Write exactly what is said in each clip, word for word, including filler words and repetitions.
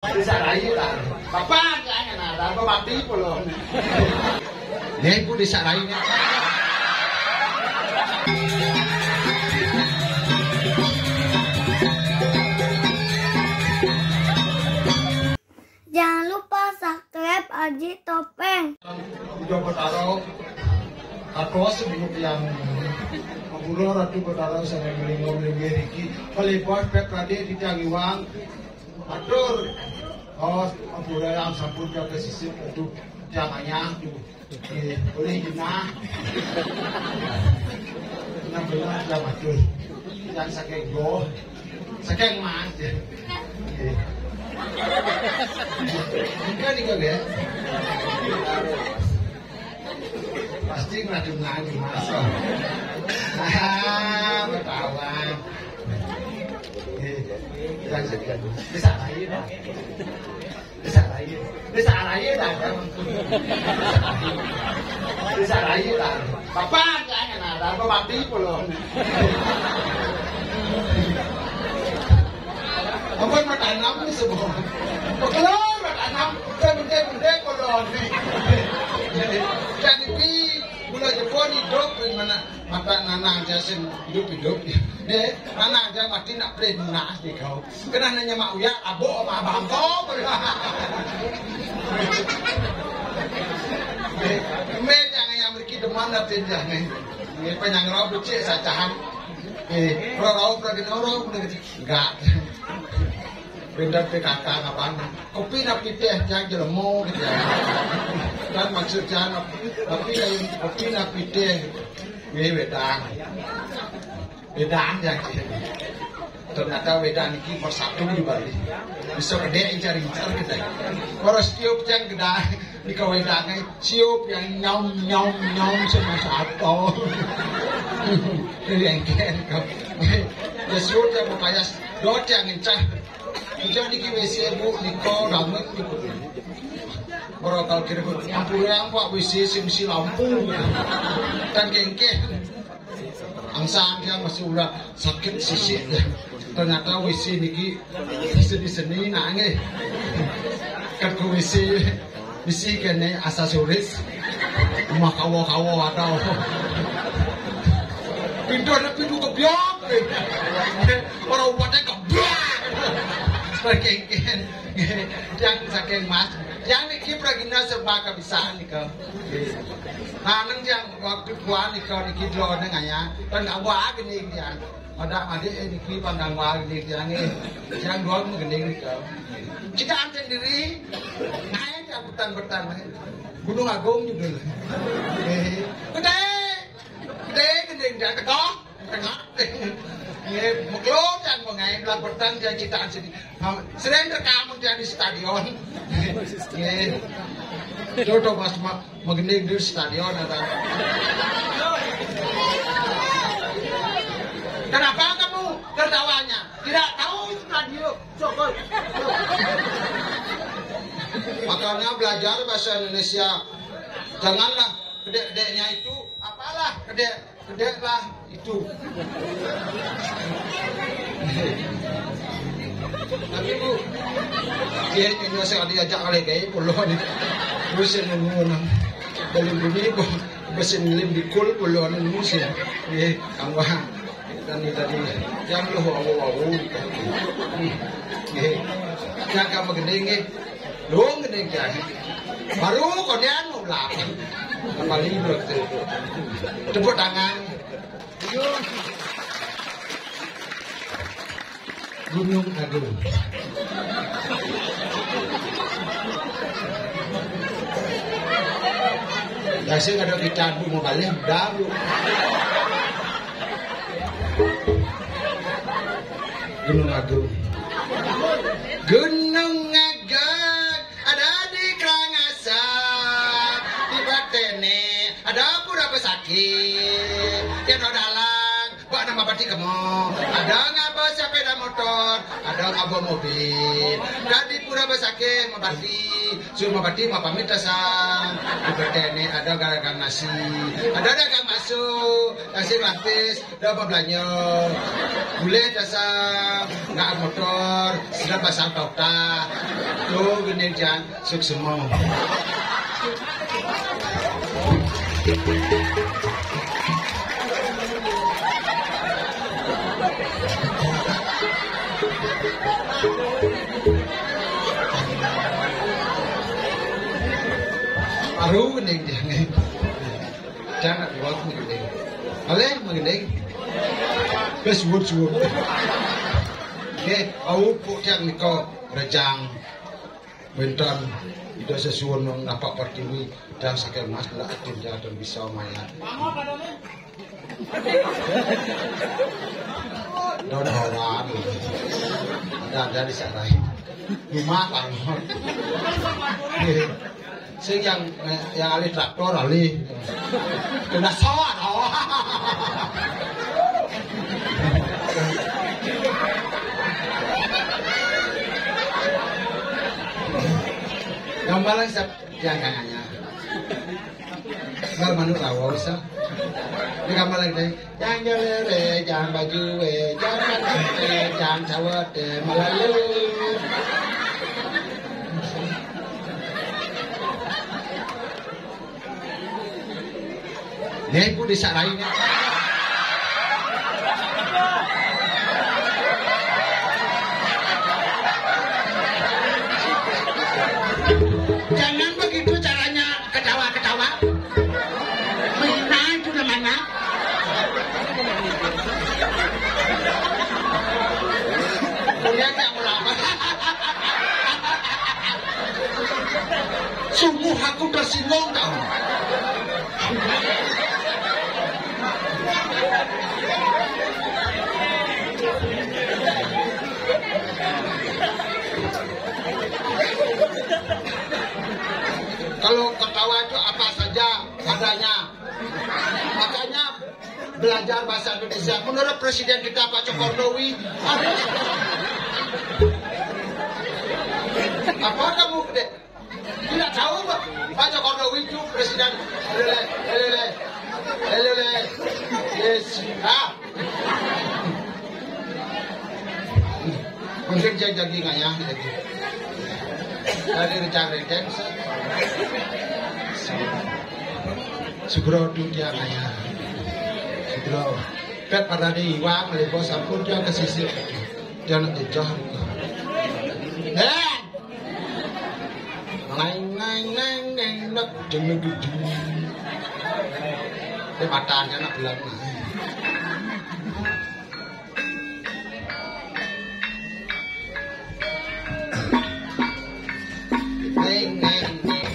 Desa Rai lah. Bapak jangan ada, apa mati pulang. Nggih, Bu, desa Rai. Jangan lupa subscribe Aji Topeng. Ijo Betara, atos sebelum yang Guru Ratu Betara saya melingon linggih iki. Palebas pek kadek di Tangiwang. Atur. Oh, ampura yang sampun jaga sisip itu jangannya tu. Eh, boleh jenah. Benar-benar dah matur. Yang saking goh, saking mas. Eh. Bukan ni kau ya? Pasti ngadu-ngadu masuk. Ah, ketahuan. Eh, yang sekian. Bisa lain. Bisa lain. Bisa lain lah. Bisa lain lah. Bapak jangan ada apa mati pulang. Ampun, matanam ni semua. Pekelar matanam, benda-benda kolon ni. Jadi pi, gula Jepun hidup di mana mata nanang jasin hidup-hidup. Deh, nanang aja mati nak play lunas di kau. Kena nanya mak uya, abok sama abang kau. Deh, me jangan yang meriki deman lah tinjah ni. Ni penyang rau becik sacahan. Eh, rau-rau pergi norau, pergi Enggak. Pindah P K K kapan? Kopi nak pitih tiang jelemu gitu ya. Dan maksudnya tapi lain kopi nak pitih. Ini wedang. Wedang ya. Ternyata wedang ini persatu di Bali. Bisa gede incar-incar gitu. Kalau setiap tiang gede di kawedange siup yang nyom nyom nyom sama sato. Yang kau. Ya siup yang makanya dot yang ngencah. Kita niki W C Bu niko ramet niko. Berapa kali kira pun ampun yang Pak W C sing si lampu. Dan kengkeh. Angsang dia masih ulah sakit sisi. Ternyata W C niki seni-seni nak nggih. Kan ku W C, W C kene aksesoris. Mah kawo-kawo atau pintu ada pintu kebiok. Orang umpatnya kebiok. Saking yang saking mas. Yang niki pragina serba kebiasaan nika. Nah, nang yang waktu kuan nika niki dua nang ayah. Dan awak gini yang ada adik eh niki pandang wal niki yang eh yang dua gini nika. Kita antar diri naik ke petang-petang eh. Gunung Agung judul. Eh, gede, gede gini dia tegak. Tengah. Nggih, meklop yang mengai belah petang dia ciptaan sini. Sering rekam dia di stadion. Nggih. Jodoh Mas Ma- Magending di stadion ada. Kenapa kamu tertawanya? Tidak tahu itu radio. Cokol. Makanya belajar bahasa Indonesia. Janganlah kedek-kedeknya itu, apalah kedek, kedek lah itu. Tapi bu, dia itu saya diajak oleh gaya pulau ni. Terus saya nunggu nang dalam bunyi bu, besin lim di kul pulau ni nunggu sih. Eh, kawan. Dan ni tadi yang lu wawu wawu. Eh, jaga magending eh. Lu gending jaga. Baru kau ni anu lah. Apa libur tu? Tepuk tangan. Gunung Agung. Biasa ada kita bu mau balik dah bu. Gunung Agung. Gunung Agung ada di Karangasem, di Patene, ada pura pesakit, yang dalang, buat nama Kamu ada ngaba sepeda motor, ada ngaba mobil. Tadi pura basakit mabati, suruh mabati mapamit dasar. Bukatene ada dagang nasi, ada dagang bakso, nasi lapis, ada babelanja. Boleh dasar ngaba motor, sudah pasang tauta. Tuh gini jan. Suksma. Baru gending dia ni. Jangan buat gending. Aleh menggending. Wis suwun-suwun. Nggih, au puk tiang nika rejang. Wénten Ida sesuwun napak pertiwi dan saking Mas Lak Adin Jatan bisa mayat. Don Hawan. Ada-ada di sarai. Rumah bangun. Sing yang yang alih traktor alih. Kena sawat awak. Gambaran siap jangan hanya. Enggak manuk rawa bisa. Ini gambaran deh. Jangan jalere, jangan baju, eh, jangan baju, eh, jangan cawat, eh, melayu. Nih, ibu disarai nih. Jangan begitu caranya ketawa-ketawa. Menghina itu namanya. Kemudian yang melamar. Sungguh aku tersinggung tahu. Kalau ketawa itu apa saja adanya. Makanya belajar bahasa Indonesia menurut Presiden kita Pak Jokowi. Apa kamu gede? Tidak tahu, Pak. Pak Jokowi itu Presiden. Elele, elele, elele. Yes. Ah. Mungkin dia jadi ngayah gitu. Dari rencang-rencang. Sugro tu dia ngayah. Sugro. Pet pada di iwak, melipos sampun dia ke sisi. Dia nak jejah. Eh! Neng, neng, neng, neng, nek, jeng, neng, jeng. Ini matanya nak bilang. Neng, neng, neng.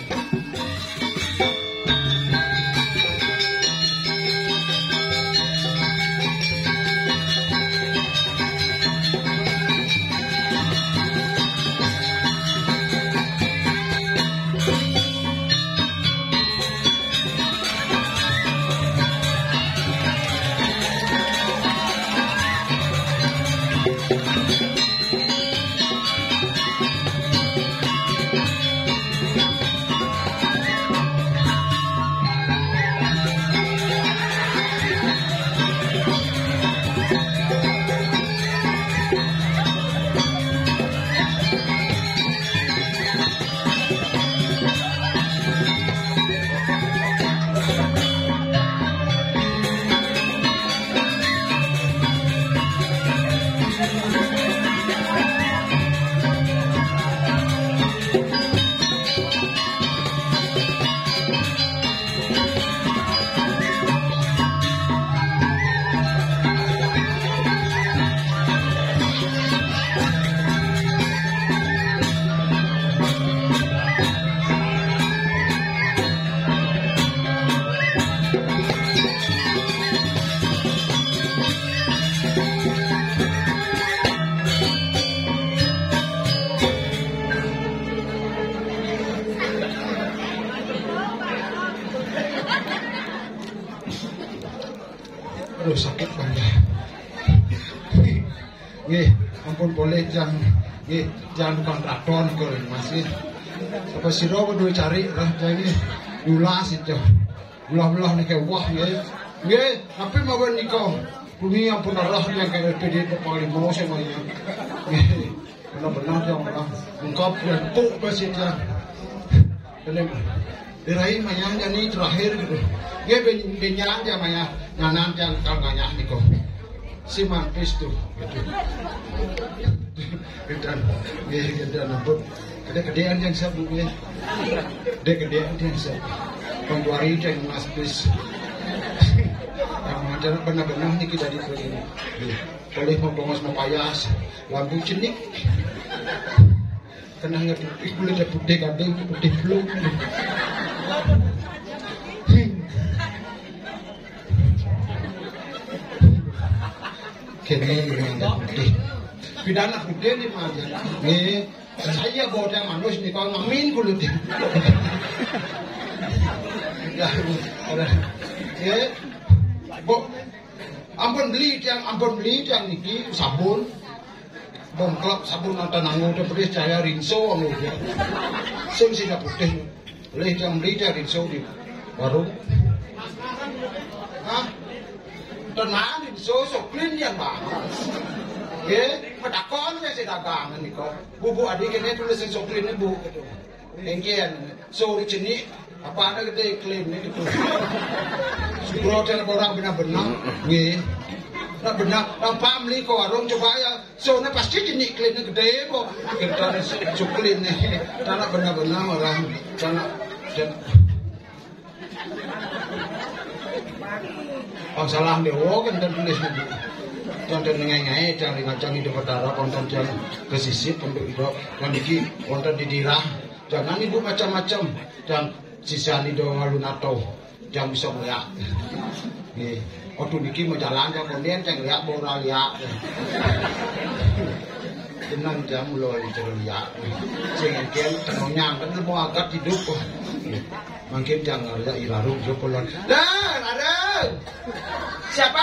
Aduh, sakit banget. Eh, ampun polih tiang, nggih, tiang tukang traktor nika, Mas, nggih. Apa sira kudu cari lah tiang nggih. Nyulas itu. Belah-belah niki wah nggih. Nggih, tapi mawon nika. Bumi ampun arah tiang ke L P D Panglima semuanya. Nggih. Benar-benar tiang lah. Lengkap dan empuk masih tiang. Benar. Dirai maya jani terakhir gitu. Nggih ben-, benyan dia maya. Nyanan tiang kal ngayah nika. Siman pis tu. Gitu. Gedan. Nggih, gedan ampun. Gede-gedean yang siap, Bu, nggih. Gede-gedean yang siap. Pengkuari yang Mas pis. Yang macam benar-benar ni kita di sini. Nggih. Boleh mau bongos mau payas. Lampu cenik. Kenangnya putih, kulitnya putih, kadang putih belum. Kene yang putih. Pidana putih ni mah. Nggih. Saya bawa yang manus ni kau ngamin kulit. Ya, ora. Nggih. Bu, ampun beli tiang, ampun beli tiang niki sabun. Bongklok sabun nonton nanggung tu pedis cahaya rinso anu dia. Sing sida putih. Boleh tiang beli tiang rinso di warung. Hah? Tenang rinso soklin yang banget. Nggih, petakon ke si dagang nika. Bu, Bu, adik ini tulis sing soklin ni, Bu, gitu. Engkian, so di sini apa ada kita klaim ni gitu. Sugro dan orang benar-benar, nggih. Nak benar, nampak beli ke warung coba ya. So na pasti jenik klaim ni gede kok. Kita ada so, so klaim ni. Tak nak benar-benar orang. Tak nak dan Oh, salah dia. Oh, kan dan tulis ni. Dan dan ngai-ngai, jangan ngacang itu perkara, konten jangan kesisip untuk itu. Dan iki konten didirah. Jangan ibu macam-macam. Dan sisa ni doang alun atau. Yang bisa melihat. Nggih. Waktu niki mau jalan ke konden, saya lihat bola lihat. Tenang jam lo itu lihat. Sing engkel tenangnya kan mau agak hidup. Mungkin jangan lihat ilaru yo polon. Dah, ada. Siapa